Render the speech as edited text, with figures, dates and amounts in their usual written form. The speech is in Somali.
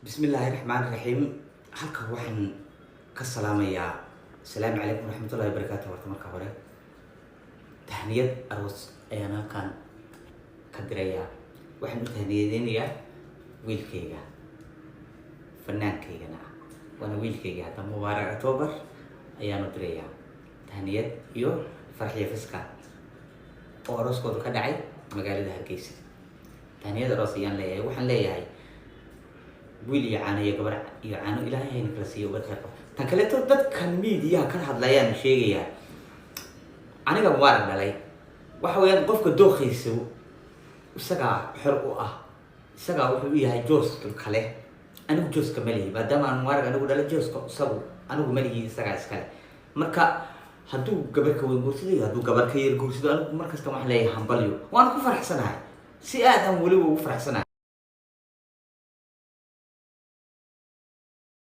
Bismi illaahi raxmaan raxiim. Halkan waxaan ka salaamayaa, asalaamu calaykum waraxmatullahi wabarakaatu. Horta marka hore tahniyad aroos ayaan halkan ka dirayaa. Waxaan u tahniyadeynayaa wiilkayga, fanaankaygana ah, waana wiilkayga hadda, Mubaarak October ayaanu dirayaa tahniyad, iyo Farxiya Fiska oo arooskoodu ka dhacay magaalada Hargeysa. Tahniyad aroos ayaan leeyahay. Waxaan leeyahay wiil iyo caano iyo gabar iyo caano, Ilaahay hayna kala siiyo ubad khayr qabo. Tan kaleeto, dadkan miidiyaha ka hadlayaan sheegayaa, aniga Mubaarak dhalay, waxa weeyaan qofka dooqiisa isagaa xor u ah, isagaa wuxuu u yahay jooska kale. Anigu jooska ma lihi, maadaama aan Mubaarak anigu dhalay, jooska isagu anigu ma lihi, isagaa iskale. Marka hadduu gabar ka weyn guursado iyo hadduu gabar ka yar guursado, anigu markasta waxaan leeyahay hambalyo, waan ku faraxsanahay, si aad aan weliba ugu faraxsanahay.